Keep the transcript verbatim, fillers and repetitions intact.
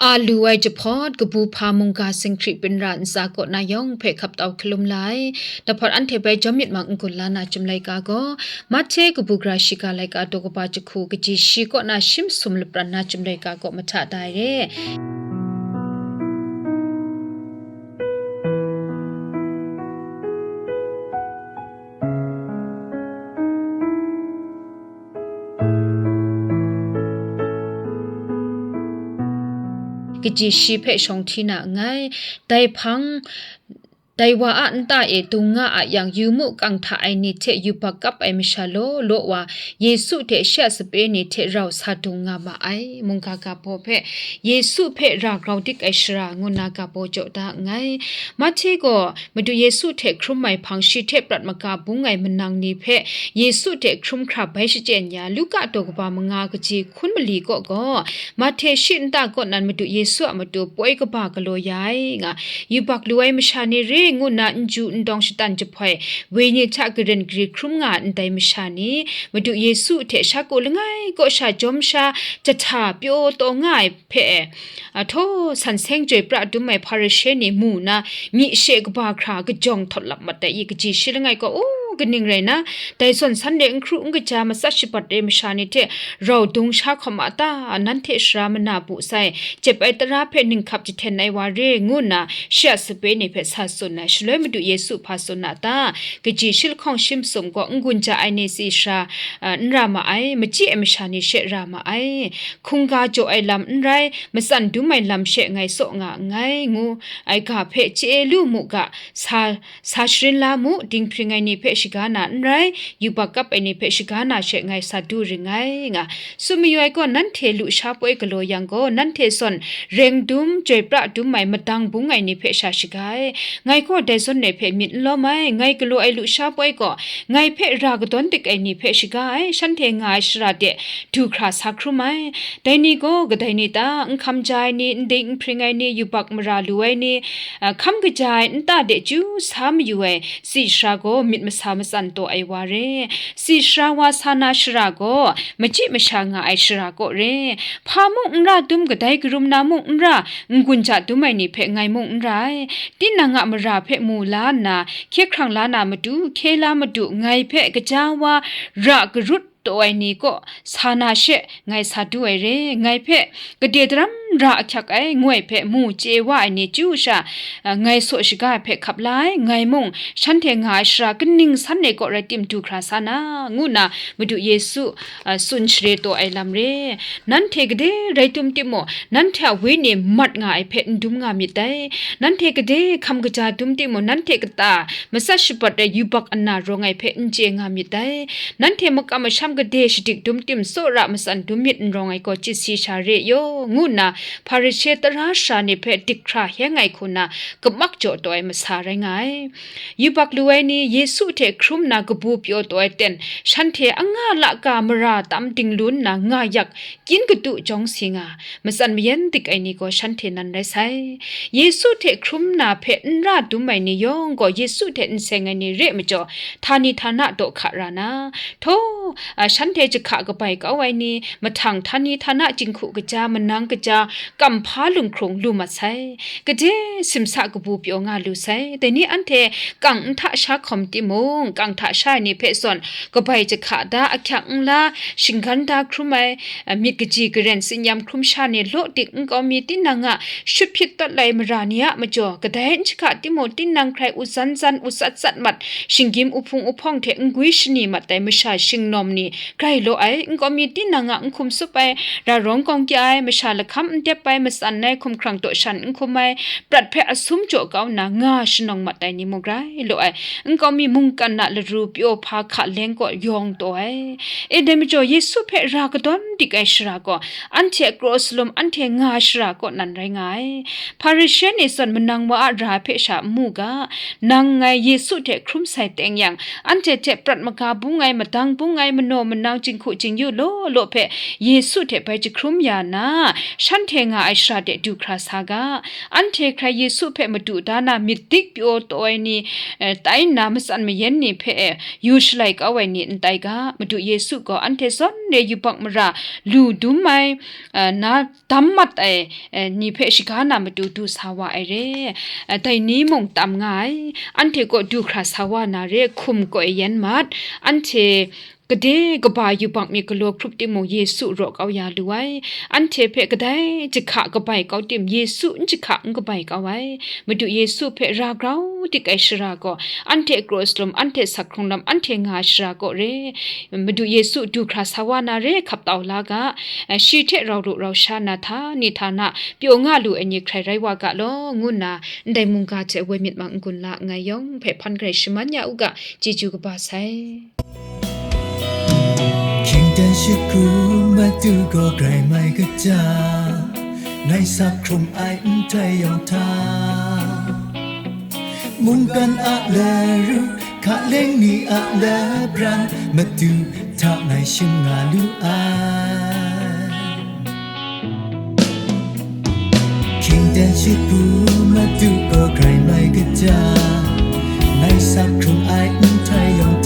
A lu ai jahpawt, kabu hpa mungga singhkri binra ntsa kaw na yawng hpe hkap tau hkalum la ai. Dahpawt anhte bai jawm myit mang n-gun la na chyum laika gaw, Mahte kabu gara shiga laika daw kaba jahku kaji shi kaw na shim sum lapran na chyum laika kaw mahta da ai re. Kaji shi hpe shawng hti na nngai. Dai hpang, dai wa a nta e dung nga a yang, yu mu, kang hta ai ni hte yubak kap ai masha law law wa, Yesu hte shi a sape ni hte rau sa dung nga ma ai. Mungga ga baw hpe, Yesu hpe ra grau dik ai shara ngu na ga baw jaw da nngai. Mahte gaw Madu Yesu hte hkrum ai hpang, shi hte prat maga bung ai manang ni hpe Yesu hte hkrum hkra bai shachyen ya, Luka daw kaba manga kaji hkun mali kaw gaw, Mahte shi nta kaw nan Madu Yesu a matu poi kaba galaw ya ai nga, yubak lu ai masha ni re ngu nna n ju n dawng shatan jahpoi, wenyi hta garen gari hkrum nga ai ndai masha ni, Madu Yesu hte sha ku langai kaw sha jawm sha jahta pyaw taw nga ai hpe, ahtaw, san seng chyoi pra dum ai Hparishe ni mu nna, myi she kaba hkra kajawng htawt lap mat ai i, kaji shi langai gaw, u, kaning rai nna, dai zawn san de n hkru n kaja matsat shabat ai masha ni hte rau dung sha hkawm a ta? Nanhte shara mana bu sai, cep ai tara hpe ninghkap jahten ai wa re, ngu nna shi a sape ni hpe sa tsun ai. Shaloi Madu Yesu hpa tsun a ta? Kaji shi lahkawng shi masum gaw n-gun ja ai ni tsi sara, a, n ra ma ai, machyi ai masha ni she ra ma ai. Hkungga jaw ai lam n rai, matsan dum ai lam she ngai tsaw nga nngai, ngu ai ga hpe chye lu mu ga, sa, sa sharin la mu, dinghpring ai ni hpe shaga na n rai, yubak kap ai ni hpe shaga na she ngai sa du ring ngai, nga. Tsun mayu ai gaw, nanhte lusha poi galaw yang gaw, nanhte zawn reng dum, chyoi pra dum ai madang bung ai ni hpe sha shaga ai. Ngai gaw dai zawn re hpe myit n lawm ai, ngai galaw ai lusha poi gaw, ngai hpe ra kadawn dik ai ni hpe shaga ai, shanhte nga ai shara de du hkra sa hkrum ai. Dai ni gaw kadai ni ta? N hkam ja ai ni, n ding n hpring ai ni, yubak mara lu ai ni, a, hkam kaja ai nta de chyu sa mayu ai tsi sara gaw myit masa matsan taw ai wa re. Tsi sara wa sa na shara gaw machyi masha nga ai shara kaw re. Hpa mung n ra dum, kadai karum na mung n ra, n-gun ja dum ai ni hpe ngai mung n ra ai. Tinang a mara hpe mu la nna, hkye hkrang la na matu, hkye la matu, ngai hpe gaja wa ra garut taw ai ni kaw sa na she ngai sa du ai re. Ngai hpe gade daram ra ahkyak ai, ngu ai hpe mu chye wa ai ni chyu sha, a, ngai saw shaga ai hpe hkap la ai. Ngai mung shanhte nga ai shara kaning san ai kaw rai tim du hkra sa na, ngu nna Madu Yesu, a, tsun share taw ai lam re. Nanhte gade rai tum timung, nanhte a wenyi mat nga ai hpe n dum nga myit dai. Nanhte gade hkam kaja dum timung, nanhte kata matsat shabat ai yubak ana rawng ai hpe n chye nga myit dai. Nanhte makam masham gade shadik dum tim, tsawra matsan dum myit n rawng ai gaw chyit si sha re yaw, ngu nna Hparishe tara sara ni hpe dik hkra hkyeng ai hku nna kamak jaw taw ai masa rai nga ai. Yubak lu ai ni, Yesu hte hkrum nna kabu pyaw taw ai ten, shanhte anga laka mara tam dinglun nna nga yak, kyin katu jawng si nga, matsan mayan dik ai ni gaw shanhte nan rai sai. Yesu hte hkrum na hpe n ra dum ai ni yawng gaw Yesu hte n seng ai ni re ai majaw, htani htana daw hka ra na, htaw, a, shanhte jahka kabai kau ai ni, mahtang htani htana jinghku kaja, manang kaja, kamhpa lunghkrung lu mat sai. Gade simsa kabu pyaw nga lu sai. Dai ni anhte kang n hta sha hkawm timung, kang hta sha ai ni hpe zawn kabai jahka da, ahkyak n la, shinggan da hkrum ai, a, myit kaji karen tsinyam hkrum sha ni law dik, nkau mi tinang a shut hpyit tawt lai mara ni a majaw, kadai n jahka timung, tinang hkrai u zan zan, u tsat tsat mat, shinggyim uhpung uhpawng hte n gwi shani mat ai masha shingnawm ni grai law ai, nkau mi tinang a n hkum tsup ai, ra rawng kawng kya ai, masha lahkam n dep ai, matsan ai, hkumhkrang daw shan n hkum ai, prat hpe asum jaw kau nna nga shanawng mat ai ni mung grai law ai, nkau mi mungkan a laru pyaw hpa hka leng kaw yawng taw ai. E, dai majaw Yesu hpe ra kadawn dik ai shara gaw, anhte a kraw salum anhte nga ai shara kaw nan rai nga ai. Hparishe ni zawn manang wa a ra hpe sha n mu ga, nang ngai Yesu hte hkrum sai teng yang, anhte hte prat maga bung ai, madang bung ai, manaw manang, jinghku jingyu law law hpe Yesu hte bai jahkrum ya nna, shanhte anhte nga ai shara de du hkra sa ga. Anhte hkrai Yesu hpe madu da na myit dik pyaw taw ai ni, eh, tai nna matsan mayan ni hpe, eh, yu shalai kau ai ni n tai ga. Madu Yesu gaw anhte zawn re yubak mara lu dum ai, eh, na dam mat ai, eh, ni hpe shaga na matu du sa wa ai re. Eh, dai ni mung tam nga ai. Anhte kaw du hkra sa wa na re, hkum kaw e yan mat. Anhte gade kaba yubak myit galaw hkrup timung, Yesu raw kau ya lu ai. Anhte hpe kadai jahka kabai kau tim, Yesu n jahka n kabai kau ai. Madu Yesu hpe ra grau dik ai shara gaw, anhte kraw salum, anhte sak hkrung lam, anhte nga ai shara kaw re. Madu Yesu du hkra sa wa na re hkap tau la ga, shi hte rau ru rau sha na hta ni hta na pyaw nga lu ai ni hkrai rai wa ga law, ngu nna ndai mungga hte woi myit mang n-gun la nngai yawng hpe hpan garai shaman ya u ga, chyeju kaba sai. Hkying dan shagu madu gaw grai mai kaja, ngai sak hkrung ai nhtoi yawng hta, mungkan a laru, hkaleng ni a labran, madu hta ngai shim nga lu ai. Hkying dan shagu madu gaw grai mai kaja, ngai sak hkrung ai nhtoi yawng